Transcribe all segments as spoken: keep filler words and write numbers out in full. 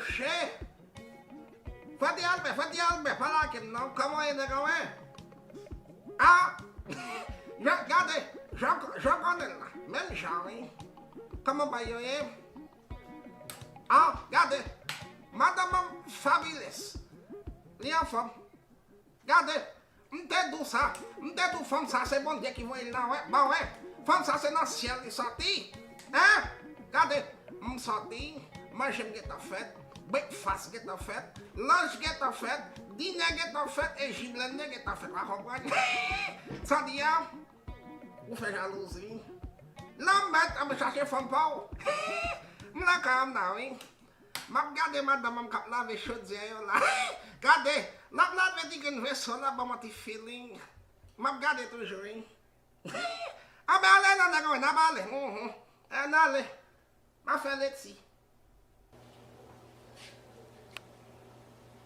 Che! Fwèti Albè, Fwèti Albè, pa lage m non. Kòman w ye, nèg mwen? Ah! Jan, gade, jan, jan konnen la. Menm jan, wi. Kòman bagay yo ye? Ah, gade. Madanm mwen fabulous. Li anfòm. Gade, m te di w sa. M te di w fanm sa se Bondye ki voye l nan wè, ban wè. Fanm sa se nan syèl li sòti. Hein? Gade, m sòti, manje m gentan fèt, breakfast gentan fèt, lunch gentan fèt, dinner gentan fèt, e ji blende gentan fèt. Ou konprann? Sa di a, ou fè jalouzi. Lanmèd, ann chache fanm pa w. M nan kay an la, wi. M ap gade madanm an k ap lave chodyè yo la. Gade, l ap lave ti grenn veso la, ban m yon ti feeling. M ap gade toujou, wi. Anben ale non, nèg mwen, n ap ale. Mhm. Ann ale. M ap fè leti.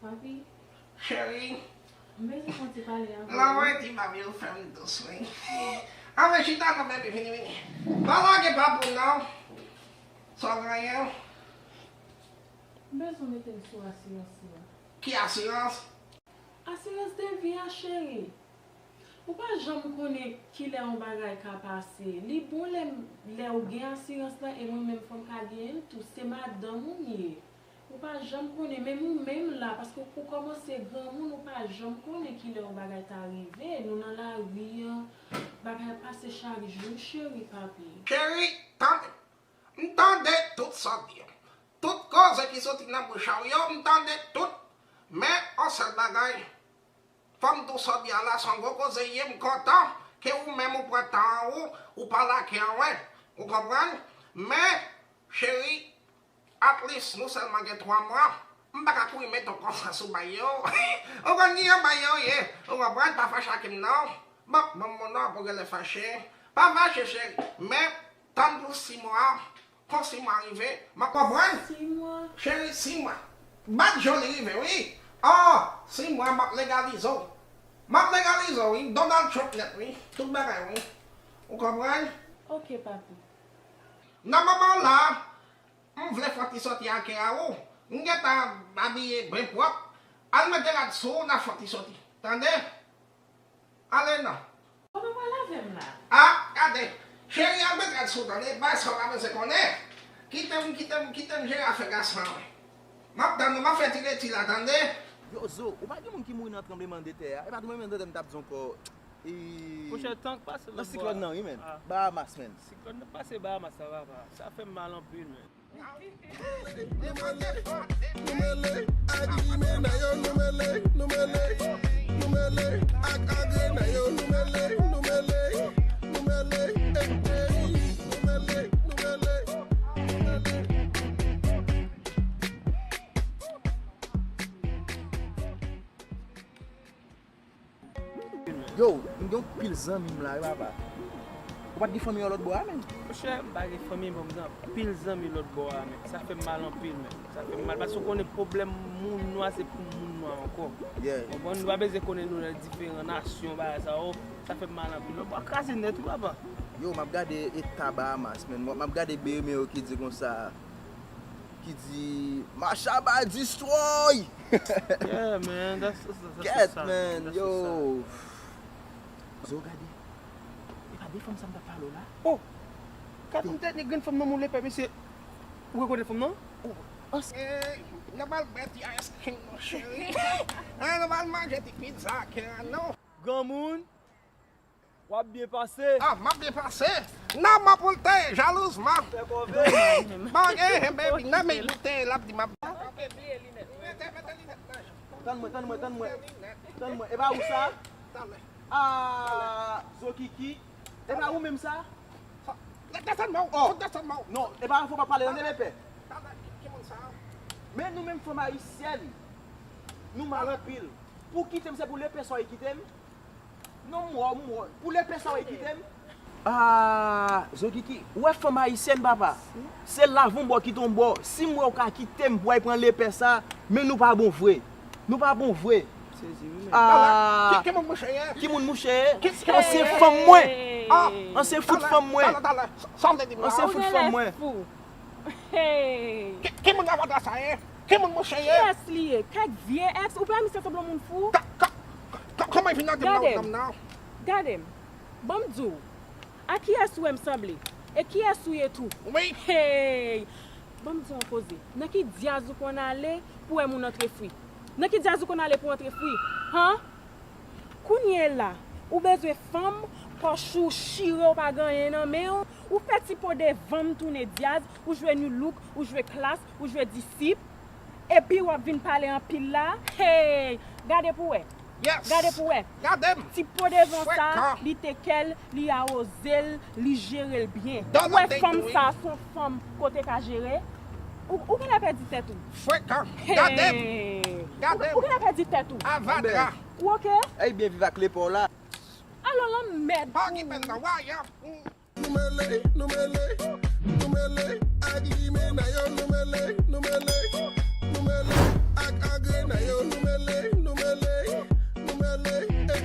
Papi, cheri, m bezwen fè yon ti pale avè w. Lanmèd, ti papi, ou fè m dous, wi. Ann, vin chita non, baby, vini, vini. Pa lage papa w non. Sa w genyen? M bezwen mete l sou asirans la. Ki asirans? Asirans de vi a, cheri. Ou pa janm konnen kilè yon bagay ka pase. Li bon lè, lè ou gen asirans lan e mwen menm fò m ka genyen l tou. Se madanm ou m ye. Ou pa janm konnen, menm ou menm la, paske ou kòmanse granmoun, ou pa janm konnen kilè yon bagay ta rive. Nou nan lari an, bagay ap pase chak jou, cheri papi. Cheri, tande. M tande tout sa w di yo. Tout koze ki soti nan bouch a w yo, m tande tout. Men, yon sèl bagay, fò m di w sa w di a la, se yon gwo koze ye, m kontan ke ou menm ou pran tan an ou, ou pa lage anyen. Ou konprann? Men, cheri, at least, nou sèlman gen twa mwa. M pa ka kouri mete w konsa sou bagay yo. Ou konn kijan bagay yo ye. Ou konprann? Pa fache ak m non. Bon, bon, bon, non, pou genlè fache. Pa fache, cheri. Men, tann pou sis mwa. Fò sis mwa rive, m ap konprann. Sis mwa? Cheri, sis mwa. Bat je w li rive, wi. Oh, sis mwa, m ap legalize w. M ap legalize w, wi. Donald Trump nèt, wi. Tout bagay, wi. Ou konprann? Ok, papi. Nan moman w la, m vle fè ti sòti ak kè a ou. M gentan abiye byen pwòp. Al mete rad sou ou, n a fè ti sòti. Tande? Ale non. Papa, pa lave m la. Ah, gade. Cheri, al met rad sou, tande. Bay sa w pa bezwen konnen. Kite m, kite m, kite m jere afè gason an. M ap tann ou, m ap fè ti leti la, tande. Yo, Zo, ou pa gen moun ki mouri nan tranblemanndetè a? E pa tranblemanndetè m t ap di ankò. E, monchè, tan k pase nan siklòn nan, wi, men. Ah. Bahamas, men. Siklòn nan pase Bahamas la, papa. Sa fè m mal anpil, men. Nou mele, nou mele ak limena yo, nou mele, nou mele, nou mele ak agrena yo, nou mele, nou mele, nou mele, ey, ey, nou mele, nou mele, nou mele. Yo, m gen yon pil zanmi m la, wi, papa. Ou pa t gen fanmi w lòt bò a, men? Monchè, m pa gen fanmi, men m gen anpil zanmi lòt bò a, men. Sa fè m mal anpil, men. Sa fè m mal, paske w konnen pwoblèm moun nwa se pou moun nwa ankò. Yeah. Konprann? Nou pa bezwen konnen nou nan diferan nasyon, bagay sa yo. Sa fè m mal anpil. Lòt bò a kraze nèt, wi, papa. Yo, m ap gade eta Bahamas, men. M ap gade B M yo ki di konsa, ki di, Mashaba destroy! Yeah, man, that's, that's, that's so sad, man. That's so sad. Kèt, man, yo. Zo, gade. E pa de fanm sa m t ap pale w la? Oh! Gad, m te ni grenn fanm nan, mon lepè, mesye. Ou rekonèt fanm nan? Oh, ans- Ey, nou pral bwè ti ice cream, mon cheri. Ah, nou pral manje ti pizza, kè, non. Granmoun, w ap byen pase. Ah, m ap byen pase. Nan man pou l te, jalouzman. Fè kòve. Bon, eh, eh, baby, nan men li te, l ap di m ap. Tann mwen, tann mwen, tann mwen. Tann mwen. E pa ou sa? Ah, Zokiki. E pa ou menm sa? Desann men w. Oh. Desann men w. Non, e pa fò pa pale, tande, lepè. Ki, ki moun sa? Men nou menm fanm ayisyèn, nou mal anpil. Pou kite m, se pou lepè sa w kite m? Non, m wè w, m wè w. Pou lepè sa w kite m? Ah, Zokiki, ou wè fanm ayisyèn, papa? Se lav yon bò, kite yon bò. Si m wè w ka kite m pou w al pran lepè sa, men nou pa bon vre. Nou pa bon vre. Sezi wi, men. Ah. Ki, ki moun mouche ye? Ki moun mouche ye? Ki, ki moun mouche ye? Ansyen fanm mwen. Ah. Ansyen fout fanm mwen. Talè, talè, talè. Sa, sa w vle di m la? Ansyen fout fanm mwen. Ou genlè fou. Hey. Ki, ki moun avadra sa ye? Ki moun mouche ye? Kiyès li ye? Kèk vye ex? Ou pa misye sanble yon moun fou? Kòman y vin nan dam nan? Gade m. Ban m di w. A kiyès ou wè m sanble? E kiyès ou ye tou? Wi. Hey! Ban m di w yon koze. Nan ki dyaz ou konn ale pou wè moun antre fri? Nan ki dyaz ou konn ale pou antre fri? Han? Kounye la, ou bezwen fanm, pòch ou chire, ou pa gen anyen nan men w, ou fè ti po devan m tounen dyaz, ou jwe nu look, ou jwe klas, ou jwe disip, epi w ap vin pale anpil la. Hey! Gade pou wè. Yes. Gade pou wè. Gade m. Ti po devan sa, Frekan. Li teke l, li awoze l, li jere l byen. Donald Ou wè Day fanm Dewey. Sa se yon fanm kote ka jere. Ou, ou genlè pèdi tèt ou. Frekan. Gade m. Hey. Gade Ou, ou m. genlè pèdi tèt ou. Avatra. Ou oke? Ey, byen viv ak lepò la. Alò lanmèd Pa pou okipe m nan. Why up? Nou mele, nou mele, nou mele ak limena yo, nou mele, nou mele, nou mele ak angrena yo, nou mele, nou mele, nou mele, e